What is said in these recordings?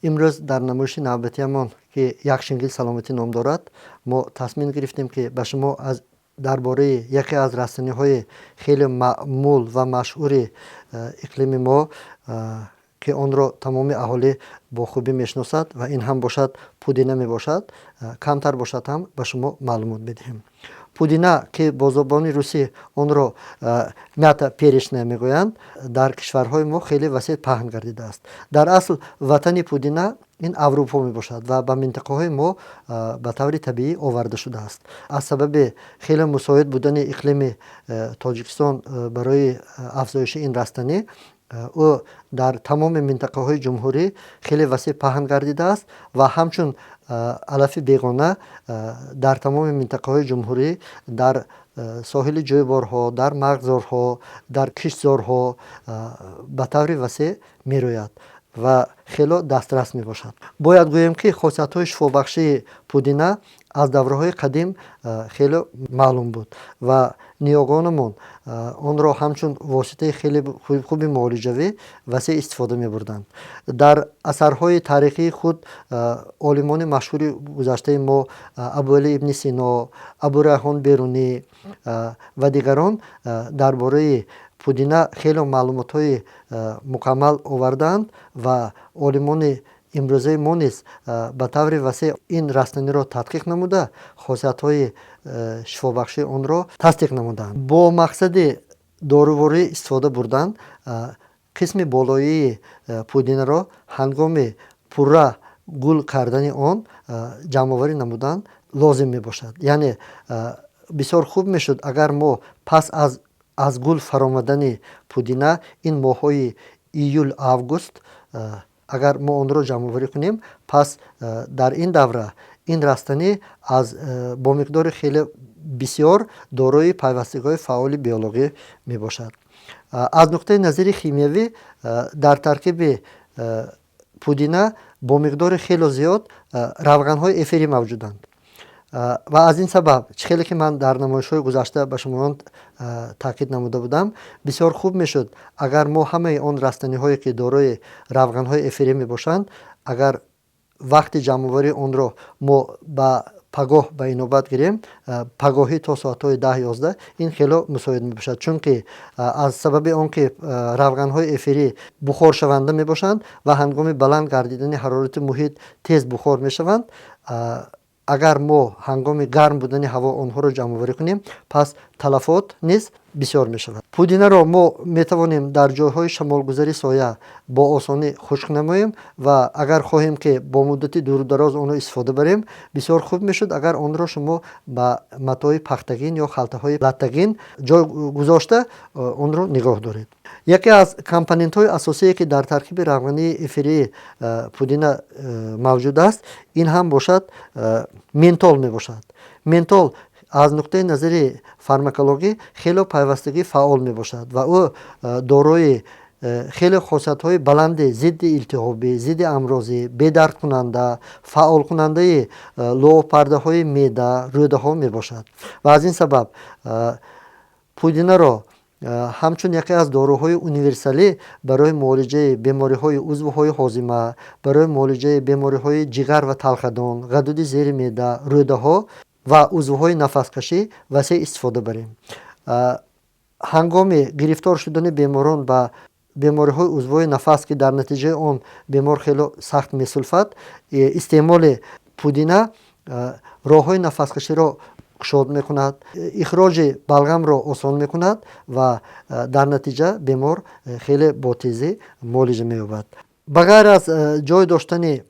Имрӯз дар намоиши навбатиамон, ки «Як шингил саломатӣ» ном дорад, мо тасмим гирифтем, ки ба шумо аз дар бораи яке аз растаниҳои хеле маъмул ва машҳури иқлими мо, ки онро тамоми аҳолӣ бо хубӣ мешиносад, ва ин ҳам бошад пудина мебошад, камтар бошад ҳам ба шумо маълумот медиҳем. Пудина, ки бо забони русӣ онро мята перечная мегӯянд, дар кишварҳои мо хеле васеъ паҳн гардидааст. Дар асл ватани пудина ин Аврупо мебошад ва ба минтақаҳои мо ба таври табиӣ оварда шудааст. Аз сабаби хеле мусоид будани иқлими Тоҷикистон барои афзоиши ин растанӣ, ӯ дар тамоми минтақаҳои ҷумҳурӣ хеле васеъ паҳн гардидааст ва ҳамчун алафи бегона дар тамоми минтақаҳои ҷумҳурӣ, дар соҳили ҷӯйборҳо, дар марғзорҳо, дар киштзорҳо ба таври васеъ мерӯяд ва хело дастрас мебошад. Бояд гӯем, ки хосиятҳои шифобахшии пудина аз давраҳои қадим хеле маълум буд ва ниёгонамон онро ҳамчун воситаи хеле хуби муолиҷавӣ васеъ истифода мебурданд. Дар асарҳои таърихии худ олимони машҳури гузаштаи мо, Абуалӣ ибни Сино, Абурайҳон Берунӣ ва дигарон, дар бораи пудина хеле маълумотҳои мукаммал овардаанд ва олимони имрӯзаи мо низ ба таври васеъ ин растаниро тадқиқ намуда, хосиятҳои шифобахшии онро тасдиқ намуданд. Бо мақсади доруворӣ истифода бурдан қисми болоии пудинаро ҳангоми пурра гул кардани он ҷамъоварӣ намудан лозим мебошад. Яъне бисёр хуб мешуд, агар мо пас аз гул фаромадани пудина, ин моҳҳои июл, август, агар мо онро ҷамъоварӣ кунем, пас дар ин давра ин растанӣ аз бо миқдори хеле бисёр дорои пайвастагиҳои фаъоли биологӣ мебошад. Аз нуқтаи назари химиявӣ дар таркиби пудина бо миқдори хело зиёд равғанҳои эфирӣ мавҷуданд ва аз ин сабаб, чӣ хеле ки ман дар намоишҳои гузашта ба шумоён таъкид намуда будам, бисёр хуб мешуд, агар мо ҳамаи он растаниҳое, ки дорои равғанҳои эфирӣ мебошанд, агар вақти ҷамъоварии онро мо ба пагоҳ ба инобат гирем, пагоҳӣ то соатҳои 10-11, ин хело мусоид мебошад, чунки аз сабаби он ки равғанҳои эфирӣ бухоршаванда мебошанд ва ҳангоми баланд гардидани ҳарорати муҳит тез бухор мешаванд, агар мо ҳангоми гарм будани ҳаво онҳоро ҷамъоварӣ кунем, пас талафот низ бисёр мешавад. Пудинаро мо метавонем дар ҷойҳои шамолгузари соя бо осонӣ хушк намоем ва агар хоҳем, ки бо муддати дурудароз онро истифода барем, бисёр хуб мешуд, агар онро шумо ба матои пахтагин ё халтаҳои латтагин ҷой гузошта, онро нигоҳ доред. Яке аз компонентҳои асосие, ки дар таркиби равғании эфирии пудина мавҷуд аст, ин ҳам бошад ментол мебошад. Ментол аз нуқтаи назари фармакологӣ хело пайвастагии фаъол мебошад ва ӯ дорои хеле хосиятҳои баланди зидди илтиҳобӣ, зидди амрозӣ, бедардкунанда, фаъолкунандаи луобпардаҳои меъда, рӯдаҳо мебошад. Ва аз ин сабаб пудинаро ҳамчун яке аз доруҳои универсалӣ барои муолиҷаи бемориҳои узвҳои ҳозима, барои муолиҷаи бемориҳои ҷигар ва талхадон, ғадуди зери меъда, рӯдаҳо ва узвҳои нафаскашӣ васеъ истифода барем. Ҳангоми гирифтор шудани беморон ба бемориҳои узвҳои нафас, ки дар натиҷаи он бемор хело сахт месулфад, истеъмоли пудина роҳҳои нафаскаширо кушод мекунад, ихроҷи балғамро осон мекунад ва дар натиҷа бемор хеле ботезӣ муолиҷа меёбад. Ба ғайр аз ҷой доштани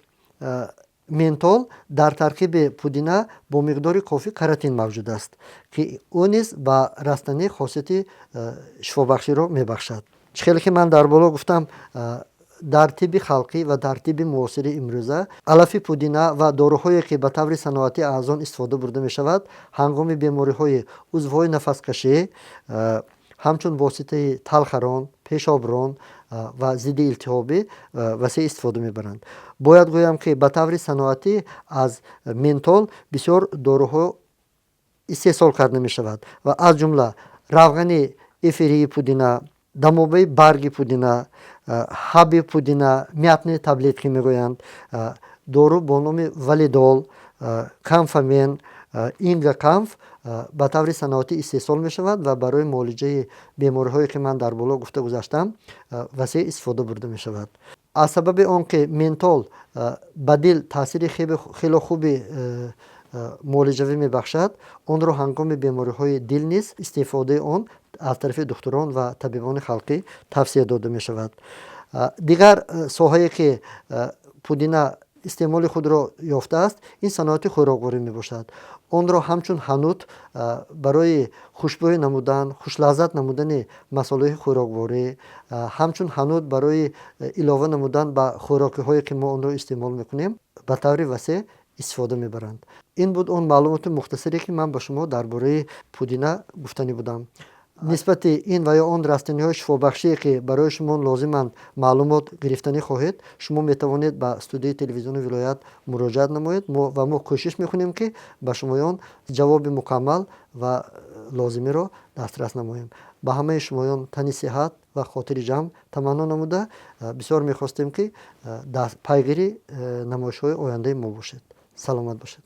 ментол, дар таркиби пудина бо миқдори кофӣ каротин мавҷуд аст, ки ӯ низ ба растанӣ хосияти шифобахширо мебахшад. Чӣ хеле ки ман дар боло гуфтам. Дар тибби халқӣ ва дар тибби муосири имрӯза алафи пудина ва доруҳое, ки ба таври саноатӣ аз он истифода бурда мешавад, ҳангоми бемориҳои узвҳои нафаскашӣ ҳамчун воситаи талхарон, пешоброн ва зидди илтиҳобӣ васеъ истифода мебаранд. Бояд гӯям, ки ба таври саноатӣ аз ментол бисёр доруҳо истеҳсол карда мешавад ва аз ҷумла равғани эфирии пудина, дамобаи барги пудина, ҳаби пудина, мятные таблетки мегӯянд, дору бо номи валидол, камфамен, ингакамф ба таври саноатӣ истеҳсол мешавад ва барои муолиҷаи бемориҳое, ки ман дар боло гуфта гузаштам, васеъ истифода бурда мешавад. Аз сабаби он ки ментол ба дил таъсири хело хуби муолиҷавӣ мебахшад, онро ҳангоми бемориҳои дил низ истифодаи он аз тарафи духтурон ва табибони халқӣ тавсия дода мешавад. Дигар соҳае, ки пудина истеъмоли худро ёфтааст, ин саноати хӯрокворӣ мебошад. Онро ҳамчун ҳанут барои хушбӯй намудан, хушлаззат намудани масолеҳи хӯрокворӣ, ҳамчун ҳанут барои илова намудан ба хӯрокиҳое, ки мо онро истеъмол мекунем, ба таври васеъ истифода мебаранд. Ин буд он маълумоти мухтасаре, ки ман ба шумо дар бораи пудина гуфтанӣ будам. Нисбати ин ва ё он растаниҳои шифобахшие, ки барои шумо лозиманд, маълумот гирифтанӣ хоҳед, шумо метавонед ба студияи телевизиони вилоят муроҷиат намоед ва мо кӯшиш мекунем, ки ба шумоён ҷавоби мукаммал ва лозимиро дастрас намоем. Ба ҳамаи шумоён тани сиҳат ва хотири ҷамъ таманно намуда, бисёр мехостем, ки пайгири намоишҳои ояндаи мо бошед. Саломат бошед.